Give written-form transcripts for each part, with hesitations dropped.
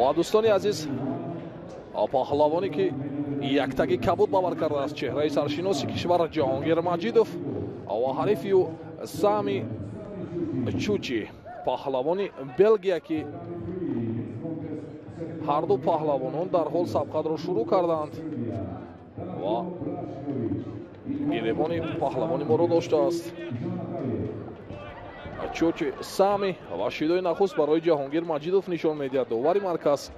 Ва дӯстони азиз, паҳлавоне ки яктаги кабуд бовар кардааст, чеҳраи саршиноси кишвар Ҷаҳонгир Маҷидов ва ҳарифи ӯ Сами Чучи, паҳлавони Белгия, ки ҳарду паҳлавонон дарҳол сабқатро шурӯъ карданд ва гиребони паҳлавони моро доштааст. Чучи Сами ва шидои нахуст барои Ҷаҳонгир Маҷидов нишон медиҳад довари марказ.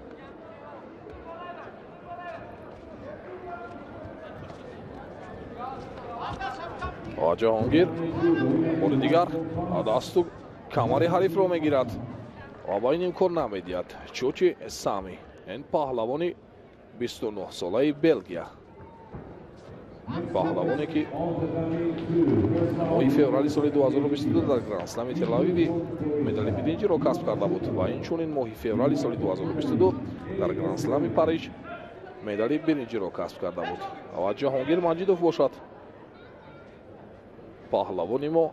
Ва Ҷаҳонгир бори дигар дасту камари ҳарифро мегирад ва ба ин имкон намедиҳад. Чучи Сами, ин паҳлавони 29-солаи Белгия, паҳлавоне ки моҳи феврали соли 2022 дар Гранд-Слами Телавиви медали биринҷиро касб карда буд ва инчунин моҳи феврали соли 2022 дар Гранд-Слами Париж медали биринҷиро касб карда буд. Ва Ҷаҳонгир Маҷидов бошад, паҳлавони мо,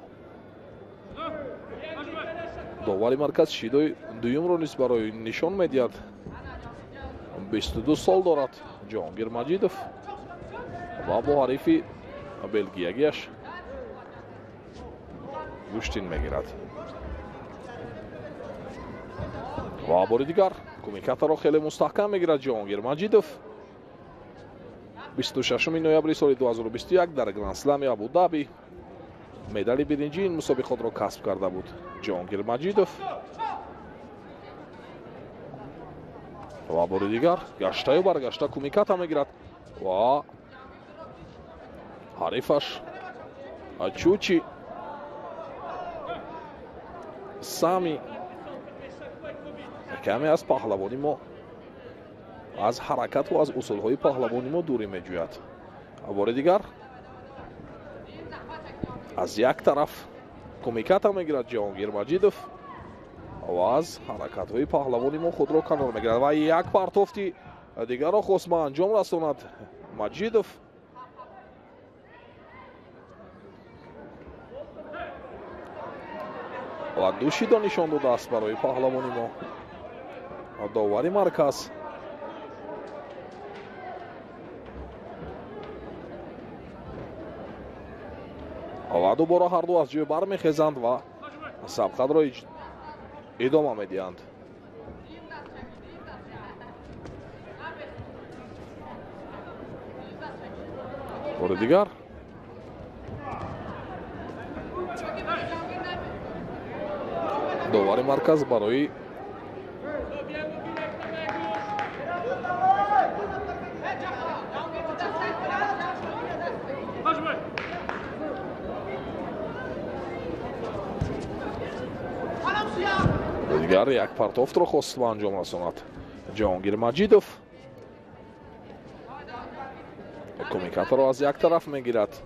довари марказ шидои дуюмро низ барои нишон медиҳад. 22 сол дорад Ҷаҳонгир Маҷидов ва бо ҳарифи белгиягиаш гӯштин мегирад. Ва бори дигар кумикатаро хеле мустаҳкам мегирад Ҷаҳонгир Маҷидов. 26 ноябри соли 2021 дар Гранд-Слами Абу-Даби медали биринҷии ин мусобиқотро касб карда буд Ҷаҳонгир Маҷидов. Ва бори дигар гаштаю баргашта кумиката мегирад ва ҳарифаш Чучи Сами каме аз паҳлавони мо, аз ҳаракату аз усулҳои паҳлавони мо дурӣ меҷӯяд. Бори дигар аз як тараф кумиката мегирад Ҷаҳонгир Маҷидов ва аз ҳаракатҳои паҳлавони мо худро канор мегирад ва як партофти дигарро хост ба анҷом расонад Маҷидов. Ва ду шидо нишон додааст барои паҳлавони мо довари марказ. Ва дубора ҳарду аз ҷой бармехезанд ва сабқатро идома медиҳанд. Бори дигар довари марказ барои дигар як партофтро хост ба анҷом расонад Ҷаҳонгир Маҷидов. Кумикаторро аз як тараф мегирад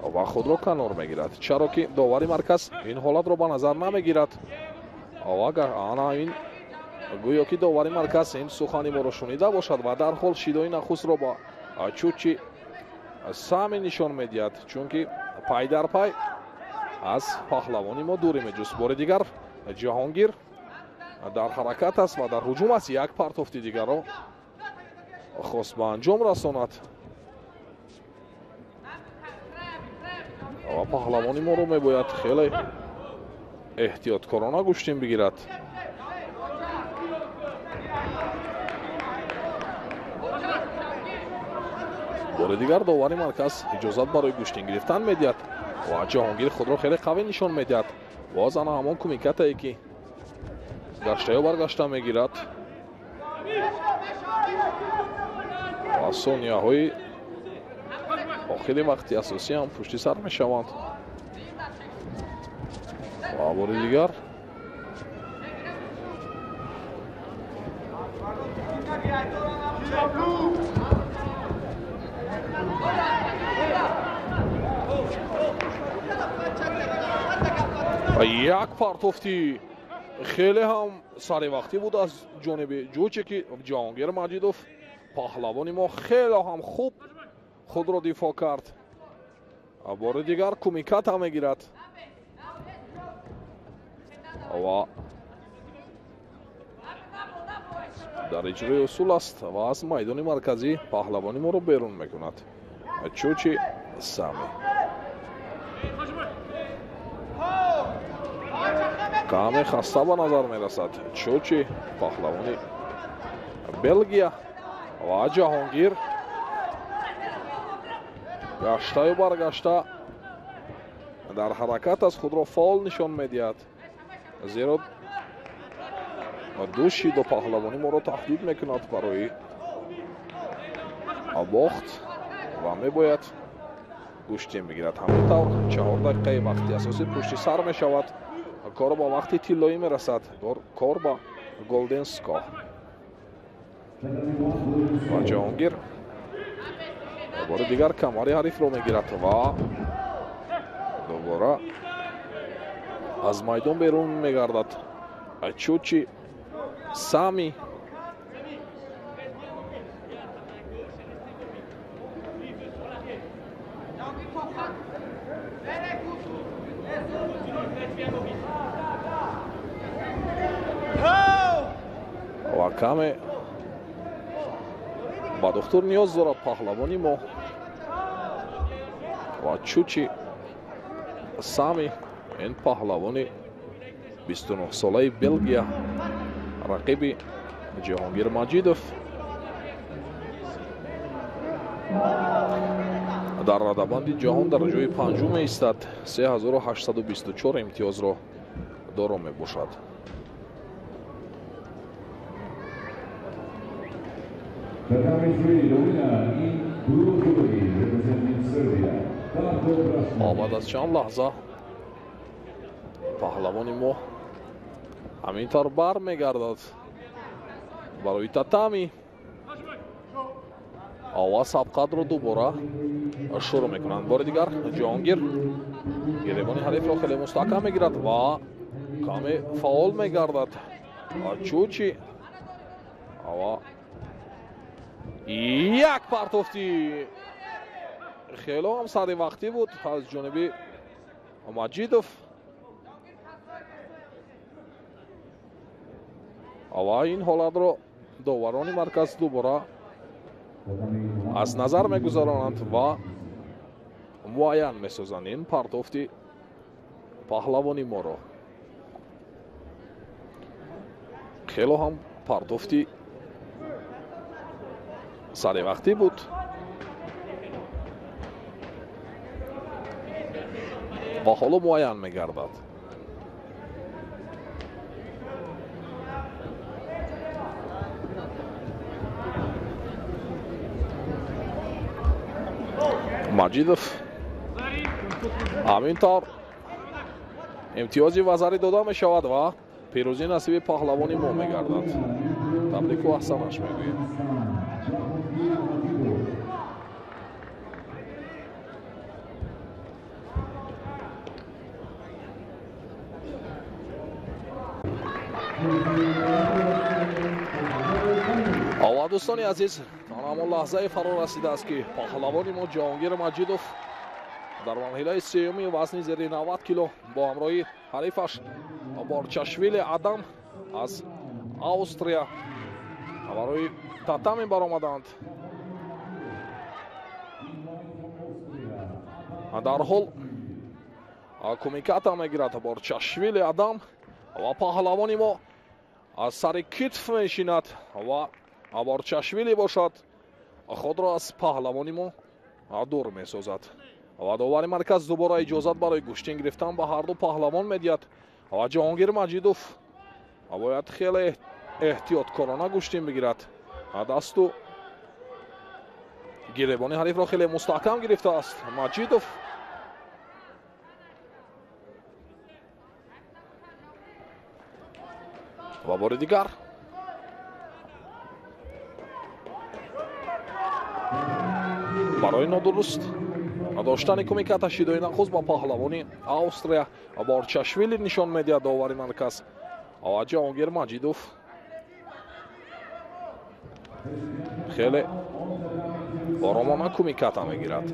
ва худро канор мегирад, чаро ки довари марказ ин ҳолатро ба назар намегирад. Ана ин гӯё ки довари марказ ин сухани моро шунида бошад ва дарҳол шидои нахустро ба Чучи Сами нишон медиҳад, чунки пай дар пай аз паҳлавони мо дурӣ меҷӯст. Бори дигар Ҷаҳонгир дар ҳаракат аст ва дар ҳуҷум аст, як партофти дигарро хост ба анҷом расонад ва паҳлавони моро мебояд хеле эҳтиёткорона гӯштин бигирад. Бори дигар довари марказ иҷозат барои гӯштин гирифтан медиҳад ва Ҷаҳонгир худро хеле қавӣ нишон медиҳад. Боз ана ҳамон кумикатае ки гаштаю баргашта мегирад ва сонияҳои охири вақти асосӣ ҳам пушти сар мешаванд. Ва бори дигар як партофти хеле ҳам саривақтӣ буд аз ҷониби Ҷуче, ки Ҷаҳонгир Маҷидов паҳлавони мо хеле ҳам хуб худро дифоъ кард. Бори дигар кумиката мегирад ва Дар иҷрои усул аст ва аз майдони марказӣ паҳлавони моро берун мекунад. Чучи Сами. Каме хаста ба назар мерасад. Чучи паҳлавони Белгия ва Ҷаҳонгир гаштаю баргашта дар ҳаракат аст, худро фаъол нишон медиҳад, зеро ду шидо паҳлавонӣ моро таҳдид мекунад барои бохт ва мебояд гӯштин бигирад. Ҳамин тавр 4 дақиқаи вақти асосӣ пушти сар мешавад. Кор ба вақти тиллоӣ мерасад, кор ба голден скор. Ва Ҷаҳонгир бори дигар камари ҳарифро мегирад ва дубора аз майдон берун мегардад. Чучи Сами ва каме ба духтур ниёз дорад паҳлавони мо. Ва Чучи Сами ин паҳлавони 29-солаи Белгия, рақиби Ҷаҳонгир Маҷидов дар радабанди ҷаҳон дар ҷои панҷум меистад, 3824 имтиёзро доро мебошад. Баъд аз чанд лаҳза паҳлавони мо ҳамин тавр бармегардад барои татами ва сабқатро дубора шурӯъ мекунанд. Бори дигар Ҷаҳонгир гиребони ҳарифро хеле мустаҳкам мегирад ва каме фаъол мегардад. Чучи ва як партофти хело ҳам сари вақтӣ буд аз ҷониби Маҷидов. Ва ин ҳолатро доварони марказ дубора аз назар мегузаронанд ва муайян месозанд ин партофти паҳлавони моро. Хело ҳам партофти саривақтӣ буд. Ва ҳоло муайян мегардад. Маҷидов ҳамин тавр имтиёзи вазарӣ дода мешавад ва пирӯзӣ насиби паҳлавони мо мегардад. Табрику аҳсанаш мегӯем. Ова дӯстони азиз, ҳамон лаҳзаи фаро расидааст, ки паҳлавони мо Ҷаҳонгир Маҷидов дар марҳилаи сеюми вазни зери 90 кило бо ҳамроҳи ҳарифаш Борчашвили Адам аз Австрия барои татами баромаданд. Дарҳол кумиката мегирад Борчашвили Адам ва паҳлавони мо аз сари китф мешинад ва Борчашвили бошад худро аз паҳлавони мо дур месозад. Ва довари марказ дубора иҷозат барои гӯштин гирифтан ба ҳарду паҳлавон медиҳад ва Ҷаҳонгир Маҷидов бояд хеле эҳтиёткорона гӯштин бигирад. Дасту гиребони ҳарифро хеле мустаҳкам гирифтааст Маҷидов. Ва бори дигар барои нодуруст доштани кумиката шидои нахуст ба паҳлавони Австрия Борчашвили нишон медиҳад довари марказ. Ва Ҷаҳонгир Маҷидов хеле оромона кумиката мегирад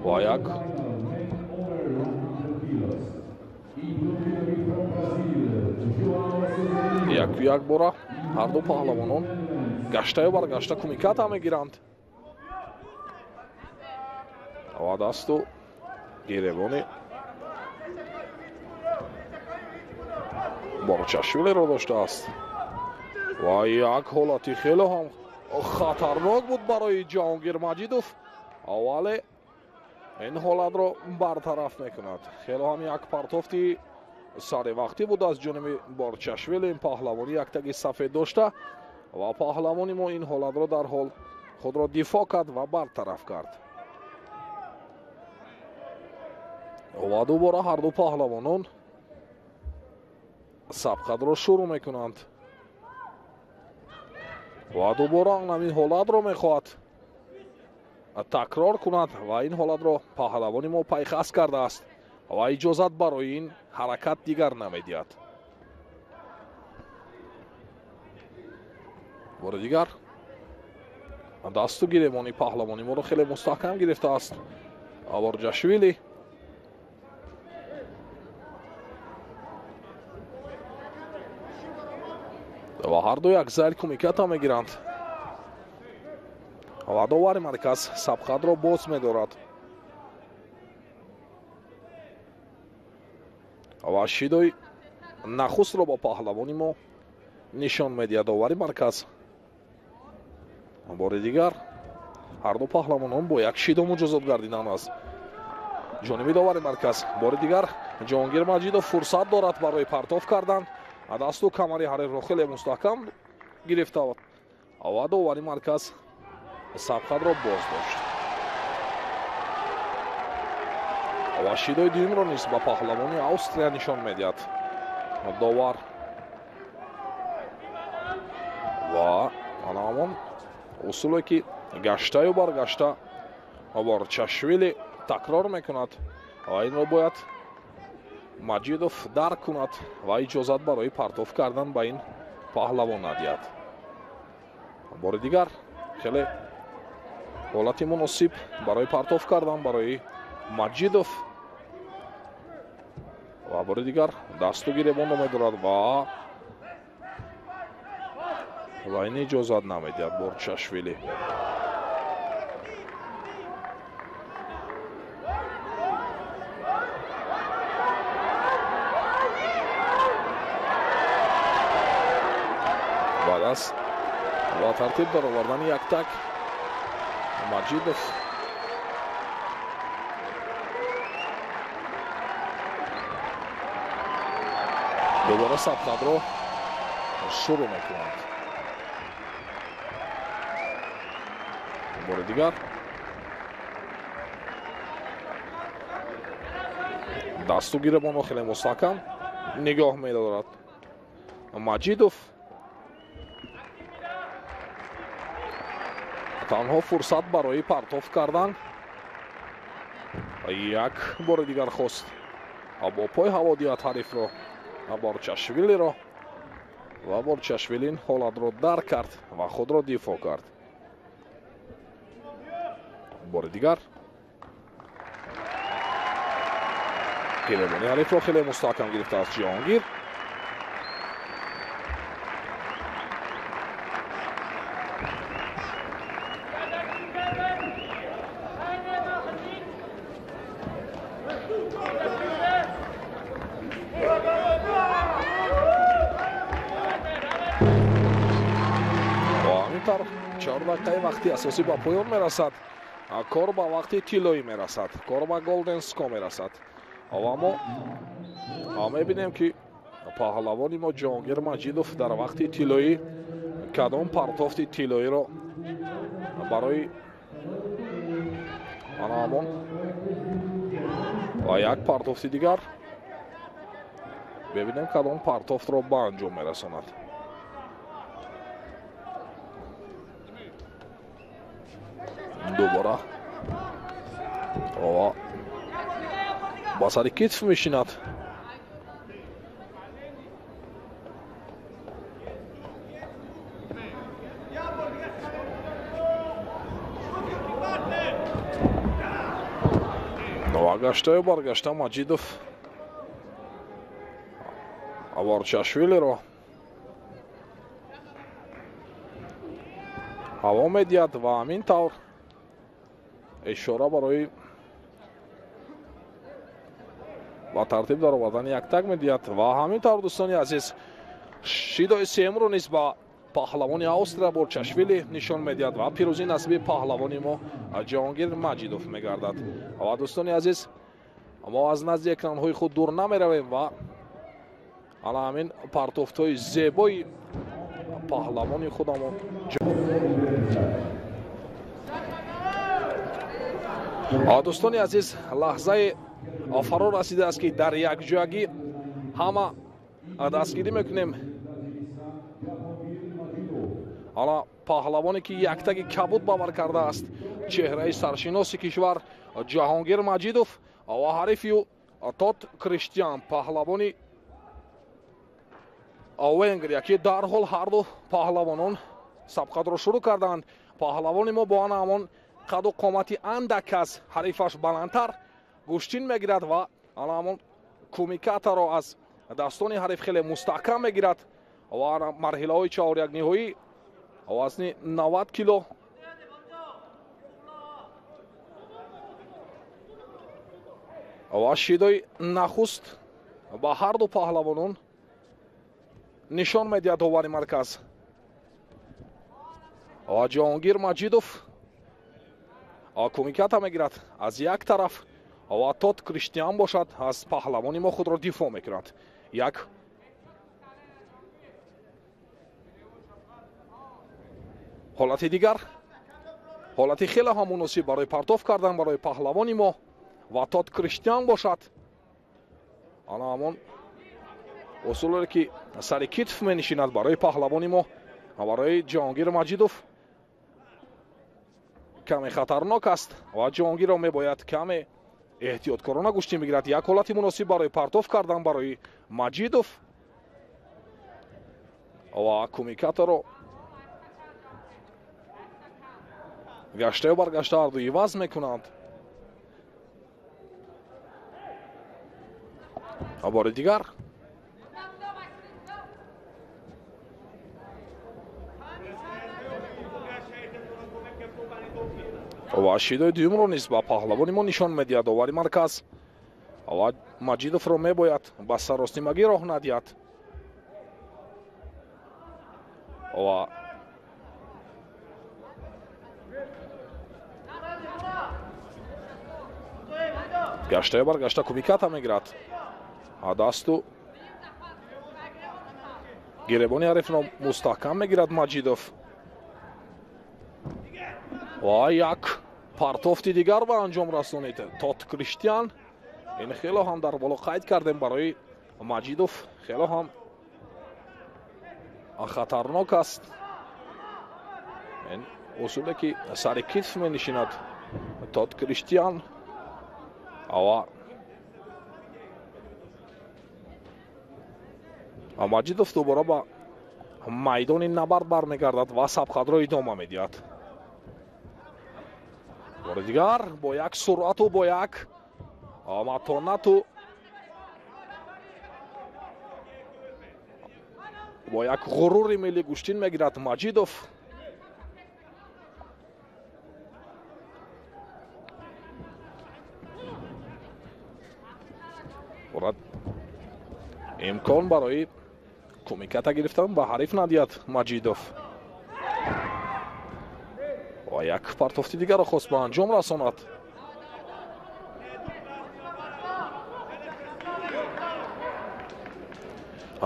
ва Яку як бора ҳарду паҳлавонон гаштаю баргашта кумиката мегиранд ва дасту гиребони Борчашвилиро доштааст. Ва як ҳолати хеле ҳам хатарнок буд барои Ҷаҳонгир Маҷидов, вале ин ҳолатро бартараф мекунад. Хеле ҳам як партофти саривақтӣ буд аз ҷониби Борчашвили. Ин паҳлавонӣ яктаги сафед дошта ва паҳлавони мо ин ҳолатро дарҳол худро дифоъ кард ва бартараф кард. Ва дубора ҳарду паҳлавонон сабқатро шурӯъ мекунанд ва дубора ҳамин ҳолатро мехоҳад такрор кунад ва ин ҳолатро паҳлавони мо пайхас кардааст ва иҷозат барои ин ҳаракат дигар намедиҳад. Бори дигар дасту гиребони паҳлавони моро хеле мустаҳкам гирифтааст Борҷашвили. Ва ҳарду як зайл кумиката мегиранд ва довари марказ сабқатро боз медорад ва шидои нахустро бо паҳлавони мо нишон медиҳад довари марказ. Бори дигар ҳарду паҳлавонон бо як шидо муҷозот гардиданд аз ҷониби довари марказ. Бори дигар Ҷаҳонгир Маҷидов фурсат дорад барои партоф кардан. Дасту камари ҳарифро хеле мустаҳкам гирифта ва довари марказ сабқатро боз дошт. Ва шидои дуюмро низ ба паҳлавони Австрия нишон медиҳад довар. Ва ана ҳамон усуле ки гаштаю баргашта Борчашвили такрор мекунад ва инро бояд Маҷидов дарк кунад ва иҷозат барои партоф кардан ба ин паҳлавон надиҳад. Бори дигар хеле ҳолати муносиб барои партоф кардан барои Маҷидов ва бори дигар дасту гиребонро медорад ва ин иҷозат намедиҳад Борчашвили. Баъд аз ба тартиб даровардани як так Маҷидов дубора сабқатро шурӯъ мекунанд. Бори дигар дасту гиребонро хеле мустаҳкам нигоҳ медорад Маҷидов. Танҳо фурсат барои партоф кардан як бори дигар хост бо пой ҳаво диҳад ҳарифро Борчашвилиро ва Борчашвили ин ҳолатро дарк кард ва худро дифоъ кард. Бори дигар гиребони ҳарифро хеле мустаҳкам гирифтааст Ҷаҳонгир. 4 дақиқаи вақти асосӣ ба поён мерасад. Кор ба вақти тиллоӣ мерасад, кор ба голден ско мерасад ва мо мебинем ки паҳлавони мо Ҷаҳонгир Маҷидов дар вақти тиллоӣ кадом партофти тиллоиро барои ана ҳамон ва як партофти дигар бибинем кадом партофтро ба анҷом мерасонад. Дубора ва ба сари китф мешинад. Ва гаштаю баргашта Маҷидов Борчашвилиро Ҳаво медиҳад ва ҳамин тавр ишора барои ба тартиб даровардани яктак медиҳад. Ва ҳамин тавр, дӯстони азиз, шидои сеюмро низ ба паҳлавони Австрия Борчашвили нишон медиҳад ва пирӯзӣ насиби паҳлавони мо Ҷаҳонгир Маҷидов мегардад. Ва дӯстони азиз, мо аз назди экранҳои худ дур намеравем ва ана ҳамин партофтҳои зебои паҳлавони худамон. Дӯстони азиз, лаҳзаи фаро расидааст, ки дар якҷоягӣ ҳама дастгирӣ мекунем ана паҳлавоне, ки яктаги кабуд бавар кардааст, чеҳраи саршиноси кишвар Ҷаҳонгир Маҷидов ва ҳарифи ӯ Тот Криштиан, паҳлавони Венгрия, ки дарҳол ҳарду паҳлавонон сабқатро шурӯъ карданд. Паҳлавони мо бо ана ҳамон қаду қомати андак аз ҳарифаш баландтар гӯштин мегирад ва ана ҳамон кумикатаро аз дастони ҳариф хеле мустаҳкам мегирад ва марҳилаҳои чаҳорякниҳоӣ вазни 90 кило ва шидои нахуст ба ҳарду паҳлавонон нишон медиҳад довари марказ. Ва Ҷаҳонгир Маҷидов кумиката мегирад аз як тараф ва Тот Криштиан бошад аз паҳлавони мо худро дифоъ мекунад. Як ҳолати дигар, ҳолати хеле ҳам муносиб барои партоф кардан барои паҳлавони мо ва Тот Криштиан бошад ана ҳамон усулере, ки сари китф менишинад барои паҳлавони мо, барои Ҷаҳонгир Маҷидов каме хатарнок аст ва Ҷаҳонгирро мебояд каме эҳтиёткорона гӯштин бигирад. Як ҳолати муносиб барои партоф кардан барои Маҷидов ва кумикаторо гаштаю баргашта ҳарду иваз мекунанд. Бори дигар ва шидои дуюмро низ ба паҳлавони мо нишон медиҳад довари марказ ва Маҷидовро мебояд ба саростимагӣ роҳ надиҳад ва гаштаю баргашта кумиката мегирад. Дасту гиребони ҳарифро мустаҳкам мегирад Маҷидов ва як партофти дигар ба анҷом расонид Тот Криштиан. Ин хело ҳам дар боло қайд кардем, барои Маҷидов хело ҳам хатарнок аст. Ин усуле, ки сари китф менишинад Тот Криштиан ва Маҷидов дубора ба майдони набард бармегардад ва сабқатро идома медиҳад. Бори дигар бо як суръату бо як матонату бо як ғурури миллӣ гӯштин мегирад Маҷидов. Имкон барои кумиката гирифтан ба ҳариф надиҳад Маҷидов ва як партофти дигарро хост ба анҷом расонад.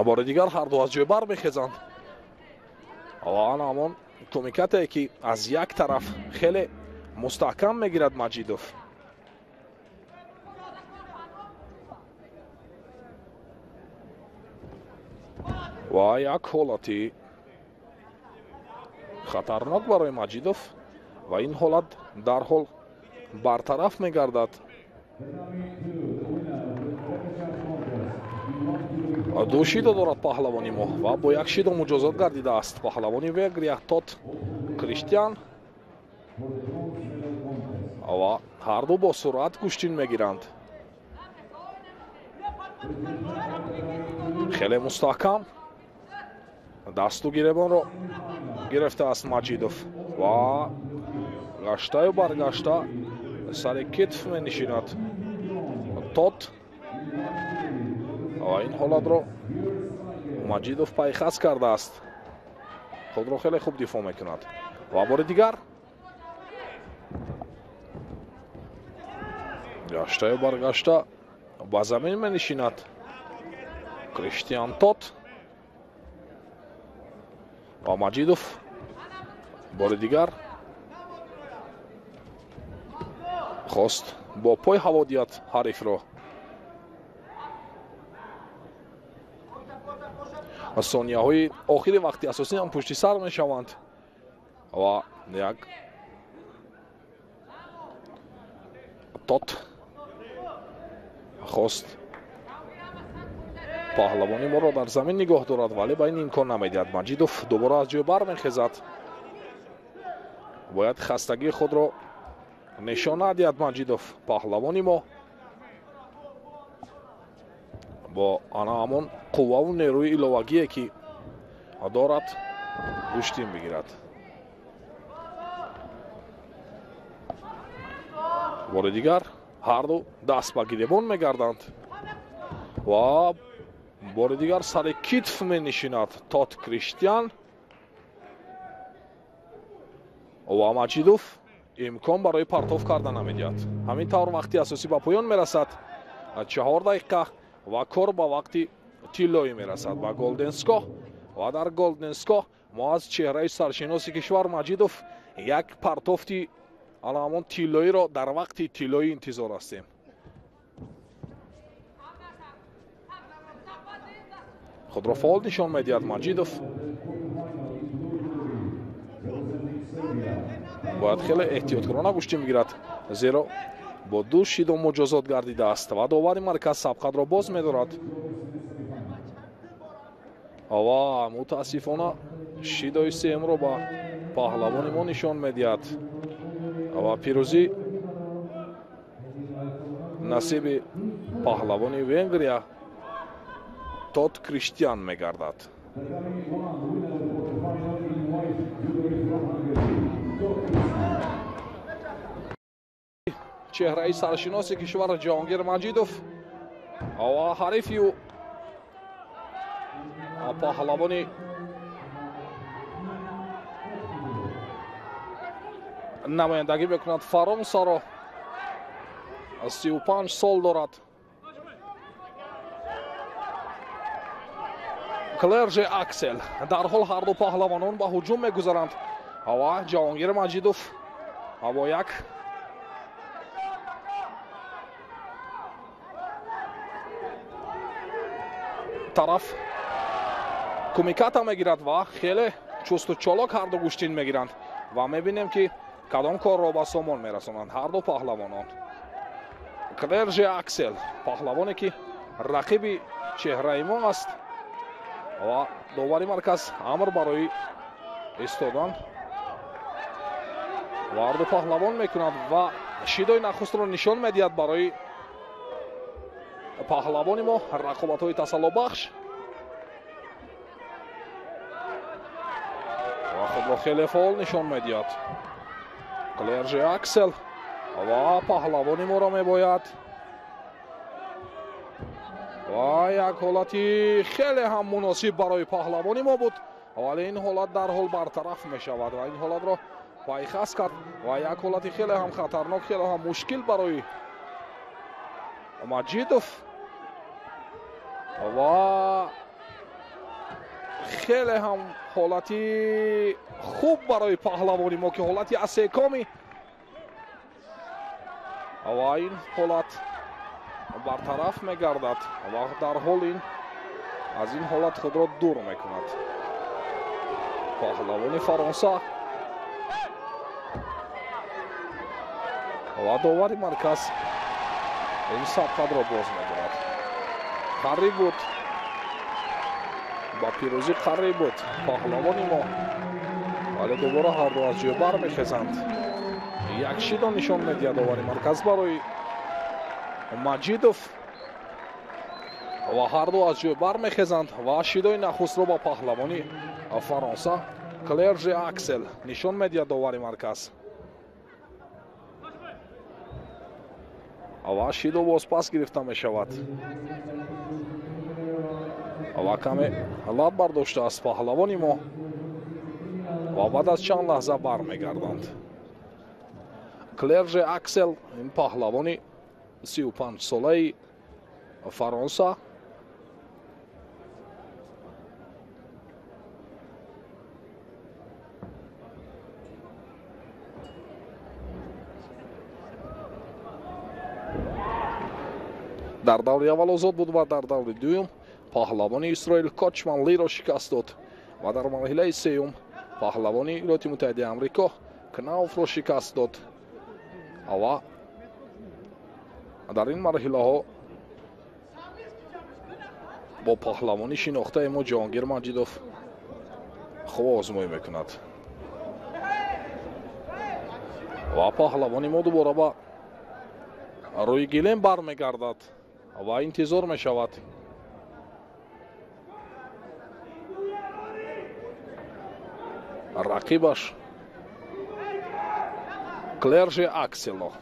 Бори дигар ҳарду аз ҷой бармехезанд ва ана ҳамон кумикатае, ки аз як тараф хеле мустаҳкам мегирад Маҷидов. Ва як ҳолати хатарнок барои Маҷидов ва ин ҳолат дарҳол бартараф мегардад. Ду шидо дорад паҳлавони мо ва бо як шидо муҷозот гардидааст паҳлавони Венгрия Тот Криштиан ва ҳарду бо суръат гӯштин мегиранд. Хеле мустаҳкам дасту гиребонро гирифтааст Маҷидов. Ва гаштаю баргашта сари китф менишинад Тот ва ин ҳолатро Маҷидов пайхас кардааст. Худро хеле хуб дифоъ мекунад. Ва бори дигар гаштаю баргашта ба замин менишинад Криштиан Тот ва Маҷидов бори дигар хост бо пой ҳаво диҳад ҳарифро. Сонияҳои охири вақти асосӣ ҳам пушти сар мешаванд ва як Тот хост паҳлавони моро дар замин нигоҳ дорад, вале ба ин имкон намедиҳад. Маҷидов дубора аз ҷой бармехезад. Бояд хастагии худро нишон надиҳад Маҷидов, паҳлавони мо бо ана ҳамон қувваву нерӯи иловагие ки дорад гӯштин бигирад. Бори дигар ҳарду даст ба гиребон мегарданд ва бори дигар сари китф менишинад Тот Криштиан ва Маҷидов имкон барои партоф карда намедиҳад. Ҳамин тавр вақти асосӣ ба поён мерасад, 4 дақиқа, ва кор ба вақти тиллоӣ мерасад ба Голденско. Ва дар Голденско мо аз чеҳраи саршиноси кишвар Маҷидов як партофти ана ҳамон тиллоиро дар вақти тиллоӣ интизор ҳастем. Худро фаъол нишон медиҳад Маҷидов. Бояд хеле эҳтиёткорона гӯштӣ мегирад, зеро бо 2 шидо муҷозот гардидааст ва довари марказ сабқатро боз медорад. Ва мутаассифона шидои сеюмро ба паҳлавони мо нишон медиҳад ва пирӯзӣ насиби паҳлавони Венгрия Тот Криштиан мегардад. Чеҳраи саршиноси кишвар Ҷаҳонгир Маҷидов ва ҳарифи ӯ паҳлавони намояндагӣ мекунад Фаронсаро, 35 сол дорад. Клерже Аксел. Дарҳол ҳарду паҳлавонон ба ҳуҷум мегузаранд ва Ҷаҳонгир Маҷидов бо як тараф кумиката мегирад ва хеле чусту чолок ҳарду гӯштин мегиранд ва мебинем ки кадом корро ба сомон мерасонанд ҳарду паҳлавонон. Клерже Аксел, паҳлавоне ки рақиби чеҳраи мо аст ва довари марказ амр барои истодан ва ҳарду паҳлавон мекунад ва шидои нахустро нишон медиҳад барои паҳлавони мо. Рақобатҳои тасаллобахш ва худро хеле фаъол нишон медиҳад Клерже Аксел ва паҳлавони моро мебояд ва як ҳолати хеле ҳам муносиб барои паҳлавони мо буд, вале ин ҳолат дарҳол бартараф мешавад ва ин ҳолатро пайхас кард ва як ҳолати хеле ҳам хатарнок, хеле ҳам мушкил барои Маҷидов ва хеле ҳам ҳолати хуб барои паҳлавони мо ки ҳолати асекоми ва ин ҳолат бартараф мегардад ва дарҳол ин аз ин ҳолат худро дур мекунад паҳлавони Фаронса. Ва довари марказ ин сабқатро боз медорад. Қариб буд, ба пирӯзӣ қариб буд паҳлавони мо, вале дубора ҳарду аз ҷой бармехезанд. Як шидо нишон медиҳад довари марказ барои Маҷидов ва ҳарду аз ҷой бармехезанд ва шидои нахустро ба паҳлавони Фаронса Клержи Аксел нишон медиҳад довари марказ. Ва Шидо бозпас гирифта мешавад. Ва каме лаб бардоштааст паҳлавони мо ва баъд аз чанд лаҳза бармегарданд. Клержи Аксел ин паҳлавони 35-солаи Фаронса дар даври аввал озод буд ва дар даври дуюм паҳлавони Исроил Кочман Лиро шикаст дод ва дар марҳилаи сеюм паҳлавони Иёлоти Муттаҳидаи Амрико Кнауфро шикаст дод ва дар ин марҳилаҳо бо паҳлавони шинохтаи мо Ҷаҳонгир Маҷидов хуб озмоӣ мекунад. Ва паҳлавони мо дубора ба рӯи гилем бармегардад ва интизор мешавад. Рақибаш Клержи Аксело.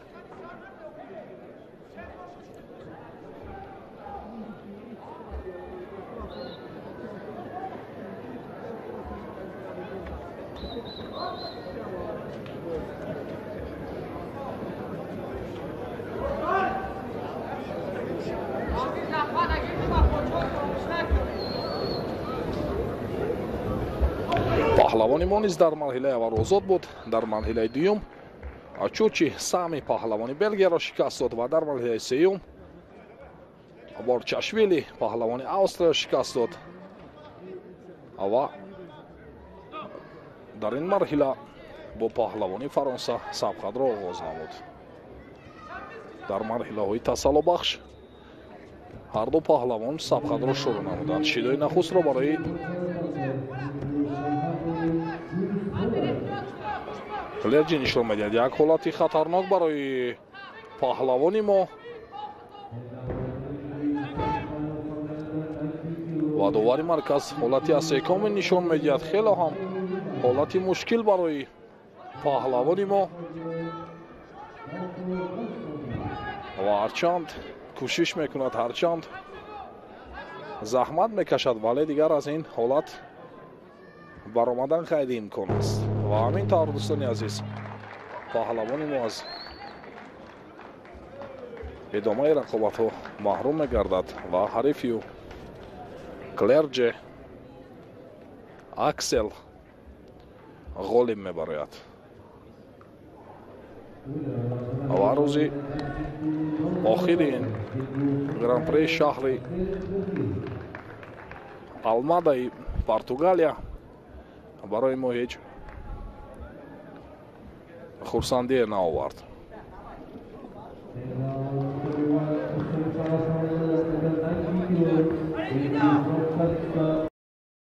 Паҳлавони мо низ дар марҳилаи аввал озод буд. Дар марҳилаи дуюм Чучи Сами паҳлавони Белгияро шикаст дод ва дар марҳилаи сеюм Борчашвили паҳлавони Австрияро шикаст дод ва дар ин марҳила бо паҳлавони Фаронса сабқатро оғоз намуд. Дар марҳилаҳои тасаллобахш ҳар ду паҳлавон сабқатро шурӯъ намуданд. Шидои нахустро барои Клерҷи нишон медиҳад. Як ҳолати хатарнок барои паҳлавони мо ва довари марказ ҳолати асекоми нишон медиҳад. Хеле ҳам ҳолати мушкил барои паҳлавони мо ва ҳарчанд кӯшиш мекунад, ҳарчанд заҳмат мекашад, вале дигар аз ин ҳолат баромадан ғайриимкон аст. Ва ҳамин тавр, дӯстони азиз, паҳлавони мо аз идомаи рақобатҳо маҳрум мегардад ва ҳарифи ӯ Клерҷе Аксел ғолиб мебарояд. Ва рӯзи охири ин гран-при шаҳри Алмадаи Португалия барои мо ҳеҷ хурсандие наовард.